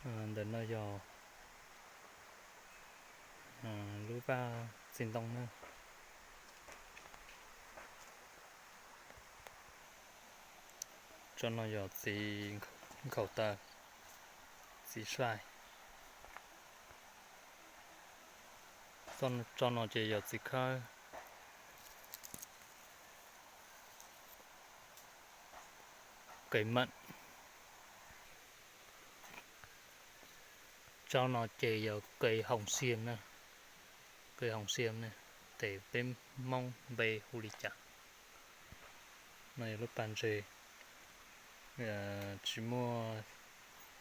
Ntawm no yog lub vaj txiv ntoo na. Tso no yog txiv nkhaus taw, txiv saib. Tso no ces yog txiv khawb, kev mam. Tso no ces yog kev hoos xiam na, kev hoos xiam na, tes peb Hmoob npe hu li cas. No yog lub pas ntses, tsis muaj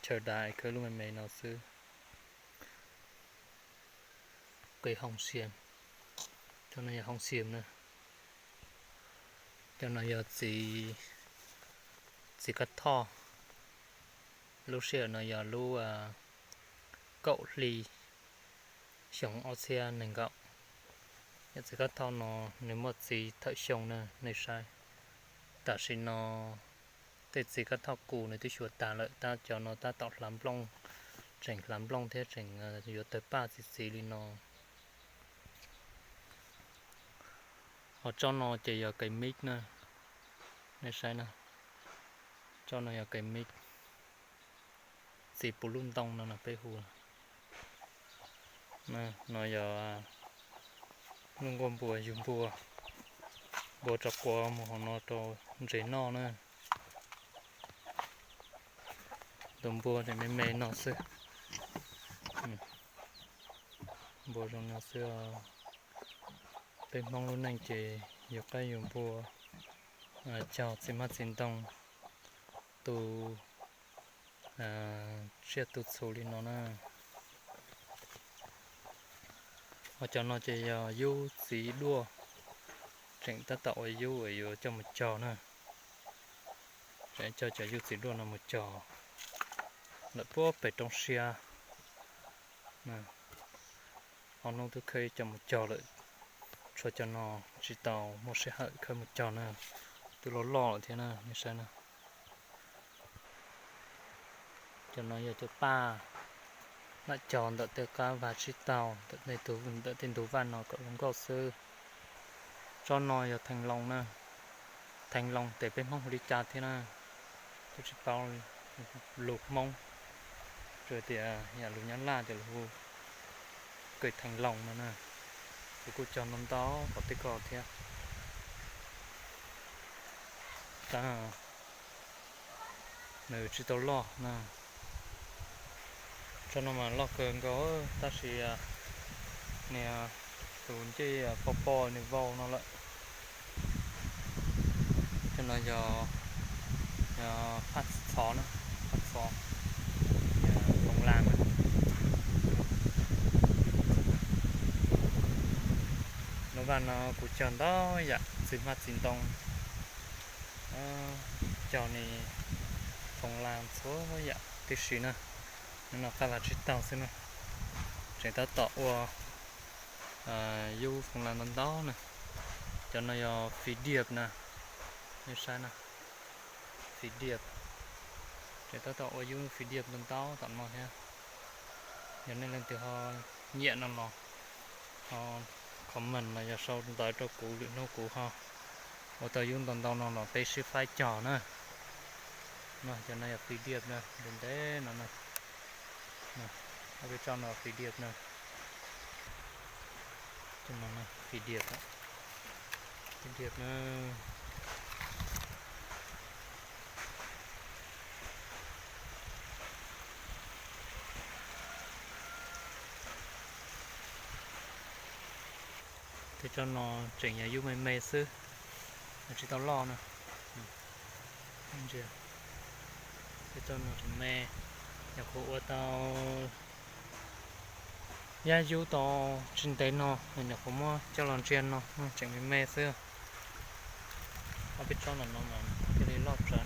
chaw dav, khawb lub me me no xwb. Kev hoos xiam, cov no yog hoos xiam na. Cov no yog txiv, txiv kab thoj. Lub sij hawm no yog lub kaum hli xyoo ob txhiab nees nkaum. Yog txiv kab thoj no nws muaj txiv thawm xyoo na nej saib. Tam sim no tej txiv kab thoj kus nws twb xyuas tag lawm, tab cov no tab tom hlav nplooj, tseem hlav nplooj thiab tseem yuav tawg paj txiv txiv li no. Ho tsob no ces yog kev mib na, nej saib na. Tsob no yog kev mib, txiv puv lub ntoo no no peb hu. No yog lub nkuaj npua, yug npua, npua tso quav mus hauv no rau ntses noj na. Tus npua tseem me me no xwb. Npua zoo no xwb. Peb Hmoob lub neej ces yus qaib yus npua, cog txiv hmab txiv ntoo, tu tsiaj tu txhu li no na. Ho cov no ces yog yub txiv duaj, tseem tab tom ua yub uas yuav coj mus cog na. Tseem coj cov yub txiv duaj no mus cog lawm puag pem roob siab. Ob hnub twb kheev coj mus cog lawm, tshuav cov no tsis tau muaj sij hawm kheev mus cog na, twb loj loj lawm thiab na, nej saib na. Cov no yog cov paj lam cog ntawm tej qab vag tsib taug, ntawm tej ntug vaj no kom zoo nkauj xwb. Tsob no yog theev loo na, theev loo tes peb Hmoob hu li cas thiab na, kuv tsis paub lus Hmoob, tsuas tias yam lus Nyab Laj ces lus hu kev theev loo no na. Kuv kuj cog ntau ntau qhov tej ko thiab, tab nws tsis tau loj na. Tsob no mas loj kawg nkaus tab sis niag tus ncej pob pob nws vau no lawm. Cov no yog phaj txhov na, phaj txhov, phoo las na. Lub vaj no kuv cog ntau yam txiv hmab txiv ntoo, cog ni phoo las txhua yam tib si na. Hnub no qab vag tsib taug xwb na, tseem tab tom ua yub phoo las ntau ntau na. Cov no yog fiv diam na, nej saib na, fiv diam. Tseem tab tom ua yub fiv diam ntau ntau tom no thiab. Yog nej leej twg ho nyiam no los ho comment los yog sau ntawv rau kuv, lwm hnub kuv ho ua tau yub ntau ntau no los peb sib faib cog na. No cov no yog fiv diam na, ntev ntev no na. Ob peb tsob no fiv diam na. Fiv diam, fiv diam na. Tej tsob no tseem yog yub me me xwb, tsis tau loj na. Tej tsob no tseem me, nyuam qhuav ua tau yab yub tau tsis ntev no, nyuam qhuav muab coj los ntsia no, tseem me me xwb. Ob peb tsob no no mas thiaj li loj tsawv.